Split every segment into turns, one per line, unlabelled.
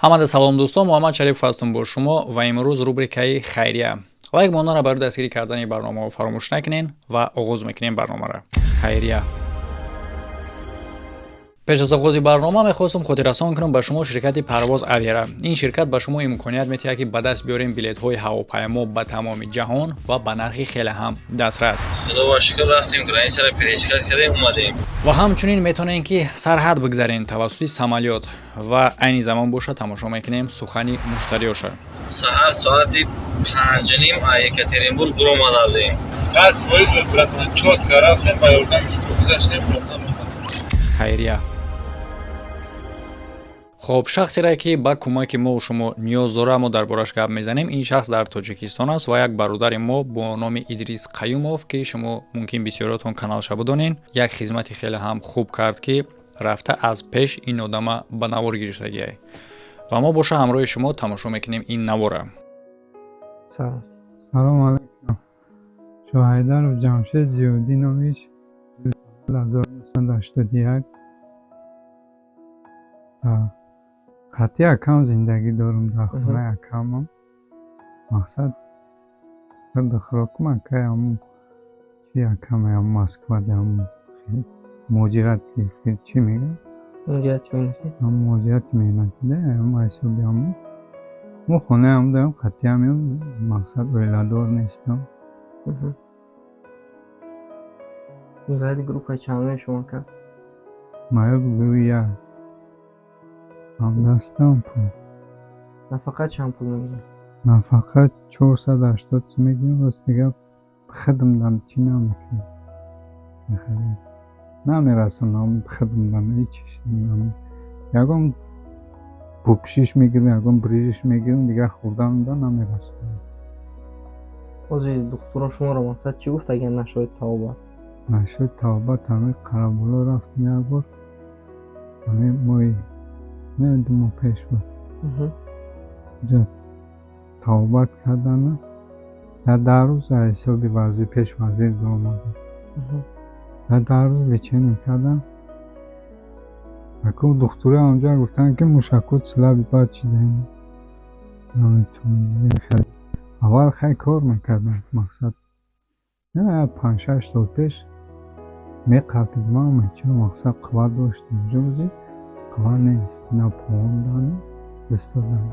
Ҳамада салом, дӯстон, Муҳаммад Шарипов ҳастам бо шумо ва имрӯз рубрикаи хайрия. Лайк монданро барои дастгирӣ кардани барномаҳо фаромӯш накунед ва оғоз мекунем барномаро. Хайрия. Пеш аз оғози барнома мехостам хотиррасон кунам ба шумо ширкати Парвоз Авиара. Ин ширкат ба шумо имконият метиҳад, ки ба даст биёрем билетҳои ҳавопаймо ба тамоми ҷаҳон ва ба нархи хеле ҳам дастрас.
Худо шукр, рафтем, границаро пересекать кардем, омадем.
Ва ҳамчунин метавонем, ки сарҳад бигзарем тавассути самолёт. Ва айни замон боша, тамошо мекунем сухани муштариёша.
Саҳар соати 5:30 а Екатеринбург буромада будем.
100% буд, братан, чётко рафтем, ба ёрдами шумо гузаштем, братан.
Хайрия. Хоб, шахсере, ки ба кӯмаки мо шумо ниёз дора, мо дар бораш гап мезанем. Ин шахс дар Тоҷикистон аст ва як бародари мо бо номи Идрис Қаюмов, ки шумо мумкин бисёриётон каналша бидонен, як хизмати хеле ҳам хуб кард, ки рафта аз пеш ин одама ба навор гирифтагиай. Ва мо боша ҳамроҳи шумо тамошо мекунем ин навора.
Салом.
Салом алайкум. Шоҳайдаров Ҷамшед Зиёдинович, 1981. Қатъи акам зиндагӣ дорам, дар хонаи акамам. Мақсад, хурду хӯрокум акай ҳамун чи акаме, ҳамун Москвада, ҳамун муҳоҷирати, чӣ мегӯянд?
Муҳоҷирати меҳнатӣ.
Ҳамун муҳоҷирати меҳнатӣ да, ҳамун ҳисоби ҳамун. Мо хонаи ҳамун дорем, қатъи ҳамем, мақсад, оиладор нестам.
Инвалиди группаи чандуми шумо кард?
Маё гурӯҳи як. Ҳамдастам пул.
Нафақа чанд пул мегиред?
Нафақа 480 сум мегирам, рости гап, хидмдам чӣ намекунам. Намерасонам хидмдам ҳечиш. Ягон пӯпшиш мегирам, ягон брижиш мегирам, дигар хӯрданда намерасонам.
Ҳозир духтуро шуморо мақсад чӣ гуфт, агар нашоид табобат?
Нашоид табобат, ҳамин Қараболо рафтем як бор. Ҳамин моҳи не, 2 моҳ пеш буд. Ҷо табобат кардана, дар 10 рӯз аз ҳисоби вазир, пеш вазир дуромадам. Дар 10 рӯз лечение кардан. Аку духтури ҳамҷо гуфтанд, ки мушакҳо слабый бад шидаем. Наметавонем. Аввал хай кор мекардам, мақсад, 5-6 сол пеш меқапидам ҳама чиро, мақсад, қувват доштам. Ҷози қувват нест, на поонда, дастодам.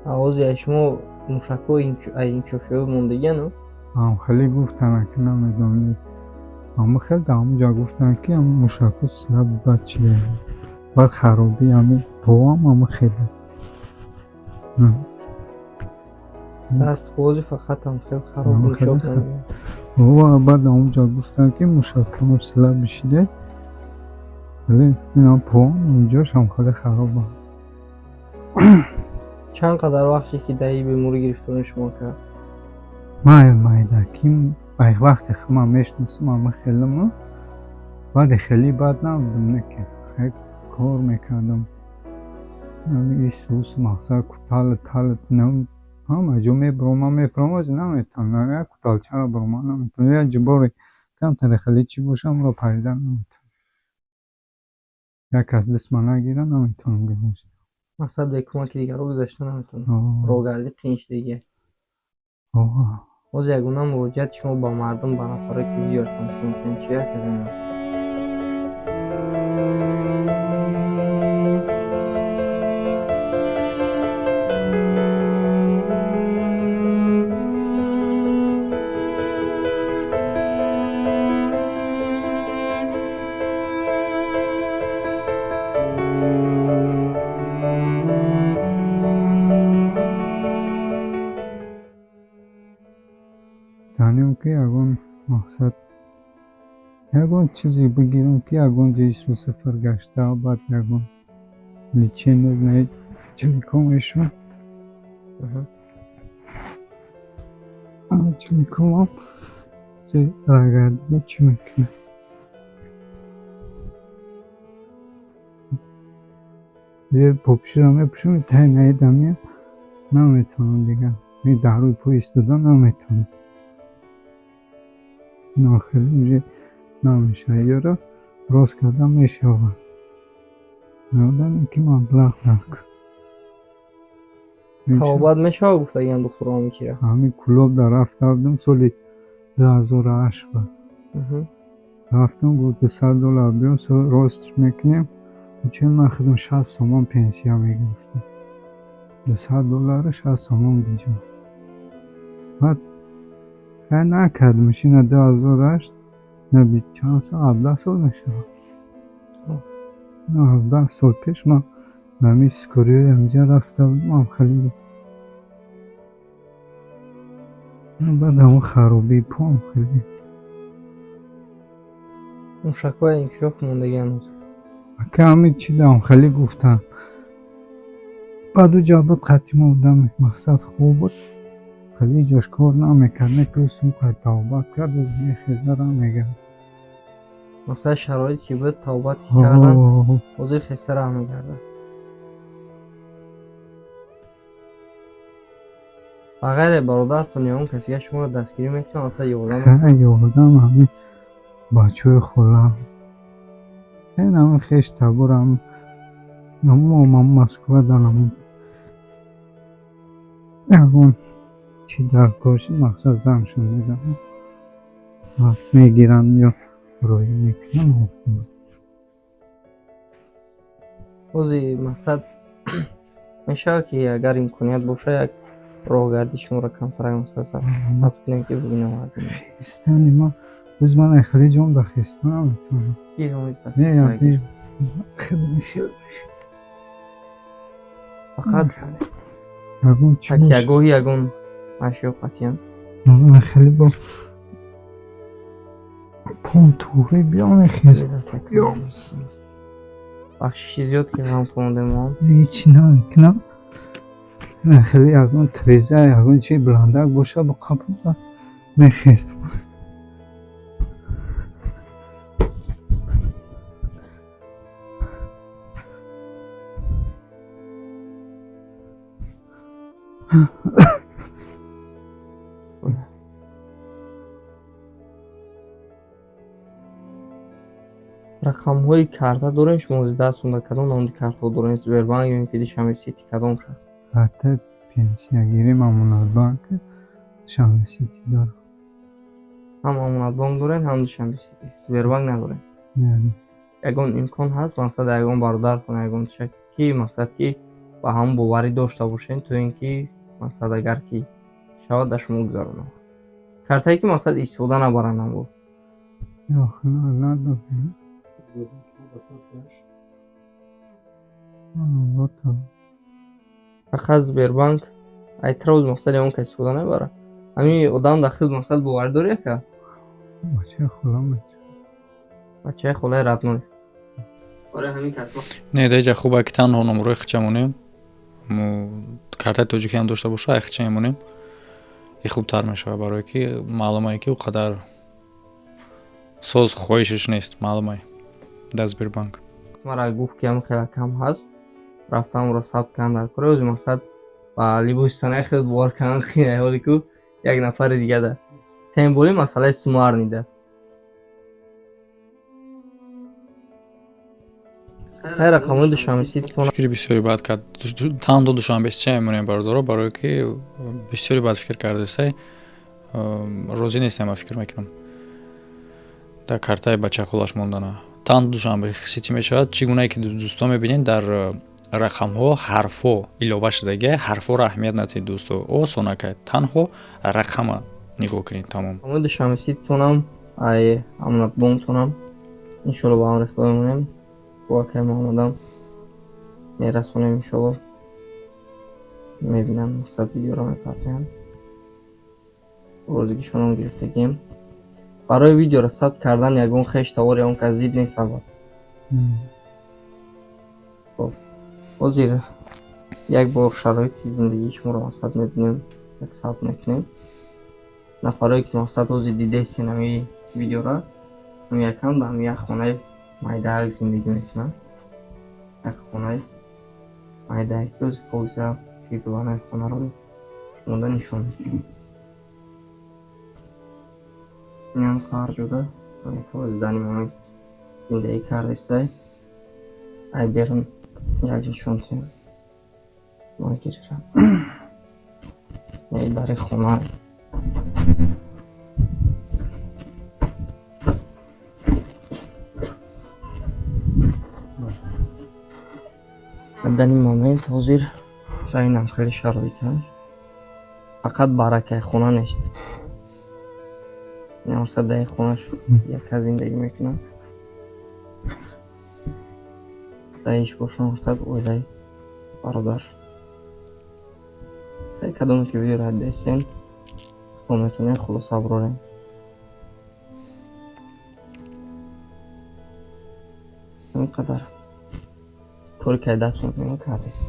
Ҳозир аз шумо мушакҳо аз инкишофёбӣ мондагиану?
Ҳам хеле гуфтанд, аки намедонем. Аммо хеле дар ҳамон ҷо гуфтанд, ки ҳамин мушакҳо слабый бад шидаем. Баъд харобии ҳамин поам ҳама хеле.
Даст бози фақат ҳам хеле хароб инкишоф намеёбад.
Ва баъд ҳамон ҷо гуфтанд, ки мушакҳо слабый шида. Вале инам поам инҷош ҳам хеле харобам.
Чанд қадар вақте ки дар ин беморӣ гирифтори шумо кард?
Май майдаким ай вақте ман мешиносам, ама хелема, баъде хеле бад набудам, не ки хел кор мекардам. Исус, мақсад, кутал тал ҳама ҷо мебуромам, мебуром, ози наметавонам, як куталчаро бурома наметавонам, як ҷубори камтаре хеле чӣ бошам, ро парида наметавонам. Як кас дастма нагира, наметавонам гузашта.
Мақсад, бе кӯмаки дигарро гузашта наметавонад. Роҳгардӣ қиин шудагиа. Ҳозир ягона муроҷиати шумо ба мардум, ба нафаре, ки видеоро тамошо мекунанд, чӣ якадан?
Танем, ки ягон мақсад, ягон чизе бигирам, ки ягон ҷои сафар гашта, баъд ягон лечение чилико мешавад. Чиликоам рагардида чӣ мекунад? Попширо мепӯшам, таи наидам, наметавонам дигар. Дар рӯи по истода наметавонам. Хеле уже намешавад. Ёро рост кардан мешавад. Одаме ки маблағ дак.
Табобат мешавад, гуфтагиан духтуро ҳами чира?
Ҳами Кӯлоб да рафта будам соли 2008 буд. Рафтам, гуфт $200 биё, ростш мекунем. Чун ман худам 60 сомон пенсия мегирифтам. $200 60 сомон биҷо. Баъд хай накардам, ина 2008 на чанд сол, 17 сол мешавад. 17 сол пеш ман ҳамин скорый ои ҳаминҷа рафта будам, хеле буд. Баъд ҳамон харобии пом хеле.
Мушакҳои инкишоф мондагӣ ҳанӯз.
Ака, ҳамин чи дам хеле гуфтанд. Баъд уҷа буд қатъи одам, мақсад хуб буд. Хеле ҷош кор намекард, не плюс қад табобат кард, мехезара мегирд.
Мақсад шароит ки буд, табобат ки кардан, ҳозир хеста раҳ мегардад. Ба ғайри бародаратон ягон касига шуморо дастгирӣ мекунад, масалан ёрдам?
Хай, ёрдам ҳамин бачаҳои холам. Ин ҳамин хеш таборам. Ҳамон Москва дан ягон чӣ дар кор шуд, мақсад зангшон мезанам. Мегиранд ё роҳӣ мекунанд.
Ҳозир мақсад мешавад ки агар имконият бошад, як роҳгардӣ шуморо камтарак масалан сабт кунем, ки бибинам мардум.
Хестани ман боз ман хеле ҷом да хеста наметавонам. Не, хеле
фақат
ягон чӣ
такягоҳи ягон ашё қатъиян.
Хеле бо пом туғри биё мехезам.
Бахшиши зиёд ки ғам хондем мо.
Ҳеч намекунам. Хеле ягон треза, ягон чи буландак боша, бо қапа мехезам.
Рақамҳои карта дорем шумо дастонда? Кадом номди картаҳо дорем? Сбербанк ё ин ки Душанбе Сити, кадомш аст?
Картаи пенсиягирим Амонатбанк, Душанбе Сити дорам.
Ҳам Амонатбанк дорем, ҳам Душанбе Сити, Сбербанк надорем?
Не.
Ягон имкон ҳаст, мақсад ягон бародаратон, ягон ки мақсад ки ба ҳамон боварӣ дошта бошем, то ин ки мақсад агар ки шавад, дар шумо гузаронам картае ки мақсад истифода набаранд амбо?
Ё, надорем.
Фақат Сбербанк айтроз, мақсад ягон кас истифода набарад. Ҳамин одам дар худ мақсад боварӣ дорӣ, ака?
Бачаи холам.
Бачаи холаи родной. Ҳамин кас
Не, даиҷа хубе ки танҳо номрои хича монем. Картаи тоҷикӣ ҳам дошта боша, ай хича мемонем, и хубтар мешавад, барое ки маълумае ки ӯ қадар соз хоҳишаш нест, маълумае дар Сбербанк.
Мара гуфт ки ҳамин хела кам ҳаст, рафтам ӯро сабт кардам дар кори ози. Мақсад ба либоситонаи худ бовар кардан қиин, ҳоле ку як нафари дига да тем более масъалаи сумарнида. Хай, рақамҳои Душанбе Сититон.
Фикри бисёре бад кард. Танҳо Душанбе Сити мемонем, бародаро, барое ки бисёре бад фикр кардастай. Розӣ нестам, ман фикр мекунам, дар картаи бачахолаш мондана танҳо Душанбе Сити мешавад. Чӣ гунае ки дӯстон мебинед, дар рақамҳо ҳарфҳо илова шудагия. Ҳарфҳоро аҳамият надиҳед, дӯсто, осон акай, танҳо рақама нигоҳ кунед, тамом.
Рақамҳои Душанбе Сититонам, ай Амонатбонктонам, иншолло, ба амри Худо мемонем, бо акай Муҳаммадам мерасонем, иншолло. Мебинам, мақсад видеоро мепартоям. Розигишонам гирифтагием. Барои видеоро сабт кардан ягон хеш тавор, ягон кас зид нест аввал? Хоб, ҳозир як бор шароити зиндагии шуморо мақсад мебинем, як сабт мекунем. Нафарое ки мақсад ҳозир дидестен ҳамин видеора, ҳамин якам дар ҳамин як хонаи майдаак зиндагӣ мекунанд, як хонаи майдаак ки ҳозир покиза кирдуванаи хонаро шумода нишон медиҳем. Инам қарҷуда ҳозир дар нимаи зиндагӣ кардистай, ай берун. Як нишон диҳем. Магирам. Дари хона. Дар ин момент ҳозир дар инам хеле шароит аст. Фақат баракаи хона нест. Мақсад, дар ин хона яка зиндагӣ мекунад. Дар иш боша, мақсад, оилаи бародар. Кадоме ки видеоро дидастен, худтон метавонед хулоса бирорем. Ҳамин қадар коре ки даст мекунем кардест.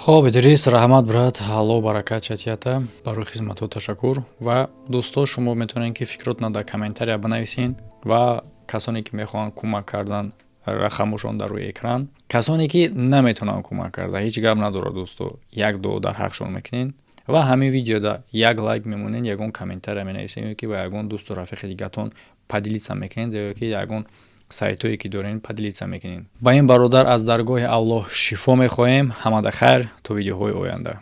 Хоб, Идрис, раҳмат, брат, Алло баракат чатията, барои хизматҳо ташаккур. Ва дӯсто, шумо метавонед, ки фикротона дар комментария бинависен ва касоне ки мехоҳанд кӯмак кардан, рақамошон дар рӯи экран. Касоне ки наметавонанд кӯмак карда, ҳеҷ гап надорад, дӯсто, як дуо дар ҳақшон мекунед ва ҳамин видеода як лайк мемонед, ягон комментария менависед ё ки ба ягон дӯсту рафиқи дигатон поделиться мекунед ё ки ягон сайтҳое ки дорем поделиться мекунед. Ба ин бародар аз даргоҳи Аллоҳ шифо мехоҳем. Ҳамада хайр, то видеоҳои оянда.